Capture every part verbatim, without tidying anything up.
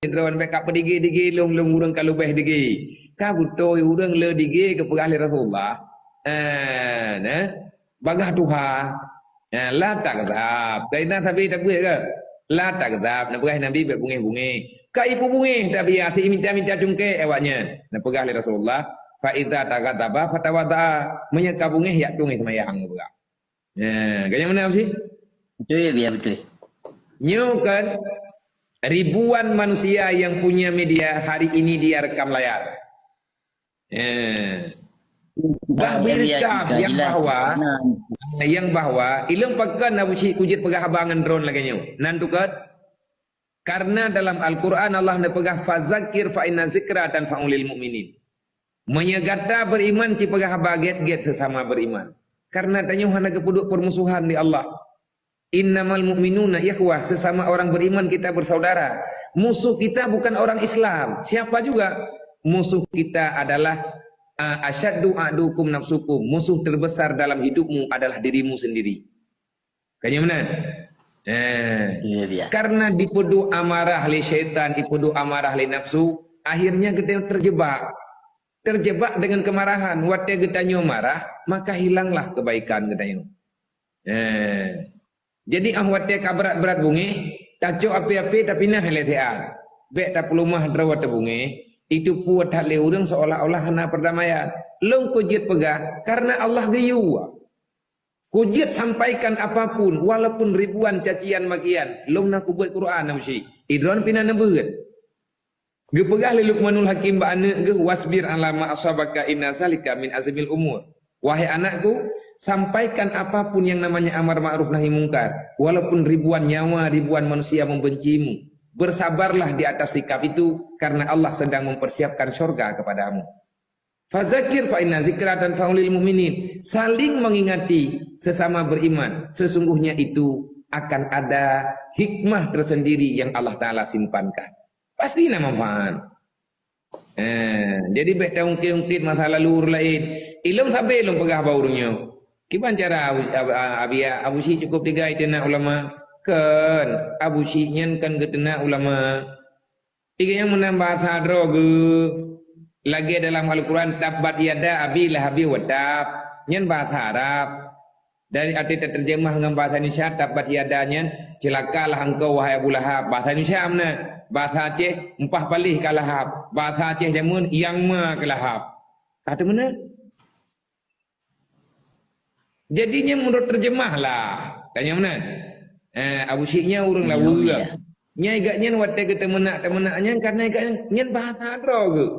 droen, bèk ka peudige-dige lôn, lôn ureueng ka leubeh dige. Ka beutôi ureueng le dige geupeugah lé Rasulullah. Eh, nah, bagah tuha. Eh, la taghdab. Kaina sabe tabuet ke? La taghdab. Neupeugah Nabi bèk bungéh-bungéh. Ka ipeubungéh tabiat, imita-mita cungkek awaknyan. Neupeugah lé Rasulullah, "Fa idza taghdaba fatawadda." Meunyoe ka bungéh, yak tueng seumayang, neupeugah. Nah, ka nyang meunan, Abu Syik? Betul, ya, betul. Nyoe kan ribuan manusia yang punya media hari ini dia rekam layar. Eh. Bah, ya, ya, berita ya, yang jelas. Bahwa, nah, yang bahwa, ilong pakon Abu Syik kujeuet peugah haba ngon droen lagèe nyoe. Nan tukot? Karena dalam Al-Quran Allah neupeugah, "Fazakir fa inna zikra tanfa'ul lil mu'minin." Meunyoe gata beriman, ci peugah haba gét-gét sesama beriman. Karena tanyoe hana geupeuduek permusuhan di Allah. "Innamal mu'minuna ikhwah," sesama orang beriman kita bersaudara. Musuh kita bukan orang Islam, siapa juga. Musuh kita adalah, ah, "Asyaddu adukum nafsukum." Musuh terbesar dalam hidupmu adalah dirimu sendiri. Ka nyang meunan? Eh. Iya, iya. Karena dipeuduek amarah lé syaitan, dipeuduek amarah lé nafsu, akhirnya kita terjebak. Terjebak dengan kemarahan. Watèe geutanyoe marah, maka hilanglah kebaikan geutanyoe. Eh. Jadi, ah, watèe ka brat-brat bungéh, tacok api-api, tapinah lé siat. Bèk tapeuleumah droe teubungéh, itu peue that lé ureueng seolah-olah hana perdamaian. Lôn kujeuet peugah, karena Allah geuyue. Kujeuet sampaikan apapun, walaupun ribuan cacian makian, lôn na kubuet Quran, Abu Syik. Idroen pih na neubeuet. Geupeugah lé Luqmanul Hakim bak aneuk geuh, "Wasbir ala ma asabaka inna zalika min azmil umur." Wahai anakku, sampaikan apapun yang namanya amar ma'ruf nahi mungkar, walaupun ribuan nyawa, ribuan manusia membencimu. Bersabarlah di atas sikap itu, karena Allah sedang mempersiapkan syurga kepadamu. "Fazakir fa inna zikra tanfa'ul lil mu'minin." Saling mengingati sesama beriman. Sesungguhnya itu akan ada hikmah tersendiri yang Allah Taala simpankan. Pasti na manfaat. Eh, jadi bèk taungkit-ungkit masa lalu ureueng laén. Ilôn sabe lôn peugah bak ureueng nyoe. Kiban cara Abu, Abu, Abu, Abu Syik cukup tinggai teunak ulama? Kon, Abu Syik nyan kon geuteunak ulama. Iga nyang meunan bahasa droe geuh. Lagèe dalam Al-Quran, "Tabbat yada Abi Lahabin wa tab." Nyan bahasa Arab. Dari arti terjemah ngon bahasa Indonesia, "Tabbat yada" nyan, "Celakalah engkau, wahai Abu Lahab." Bahasa Indonesia meunan. Bahasa Aceh, "Empah paléh ka Lahab." Bahasa Aceh jameun, "Nyang ma keu Lahab." Ka teumeunan. Jadi nyan meunurot terjemah lah. Tanya meunan. Eh, Abu Syik nyan ureueng laweue. Nyan iga nyan watèe geuteumeunak-teumeunak nyan karena iga nyan bahasa droe geuh.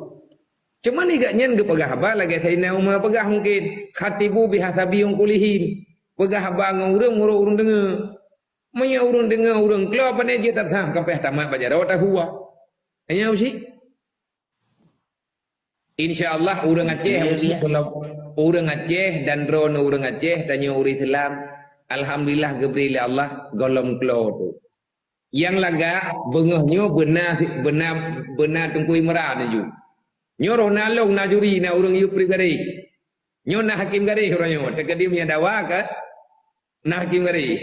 Cuman iga nyan geupeugah haba lagèe Saidina Umar peugah mungkin, "Khatibu bihasabi uqulihim." Peugah haba ngon ureueng meunurot ureueng deungoe. Meunyoe ureueng deungoe ureueng klo, pane jeuet that-that, ka payah tamat bak jaroe tahuwa. Nyan Abu Syik. Insya Allah ureueng Aceh, ureueng Aceh dan droeneuh ureueng Aceh, tanyoe ureueng Islam, alhamdulillah geubri lé Allah gohlom klo tu. Nyang lagak beungoh nyoe beuna, beuna, beuna Teungku Imran ju. Nyoe roh na lôn, na juri, na ureueng yub pri garéh. Nyoe na hakim garéh uroe nyoe, teukeudi meunyoe dawa ka na hakim garéh.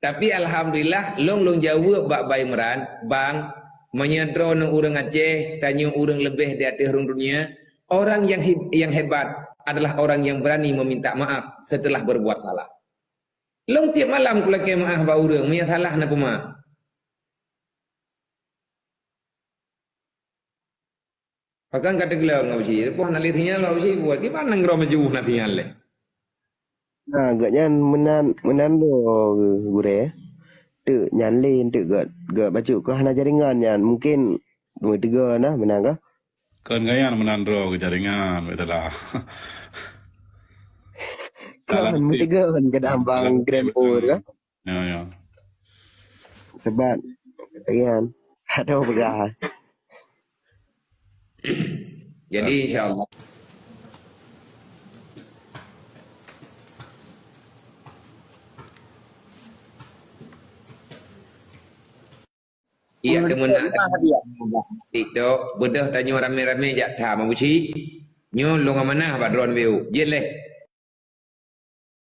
Tapi alhamdulillah, lôn, lôn jaweueb bak Bang Imran, "Bang, meunyoe droeneuh ureueng Aceh, tanyoe ureueng leubeh di ateueh rhueng dunia, orang yang heb-, yang hebat adalah orang yang berani meminta maaf setelah berbuat salah." Lôn tiep malam kulakèe meu'ah bak ureueng meunyoe salah na peuma. Pakon ka teugleng Abu Syik? Poh na lé sinyal Abu Syik buet. Kiban nanggroe meujuh na sinyal lé? Nah, geuh nyan meunan, meunan droe gurèe. Teuk nyan lé, teuk gèt, gèt bacut keuh hana jaringan nyan. Mungkin meuteugah na meunan kah? Kon geuh nyan meunan droe geuh jaringan, beuteulah. Kon meuteugah kon keudang bang Grandpa kah? Ya, ya. Sebab, kan, ada peugah. Jadi, insya Allah. Iya, teumeunak. TikTok, beudôh tanyoe ramé-ramé jak tham, Abu Syik. Nyoe lôn amanah bak droen B O. Jeuet lé.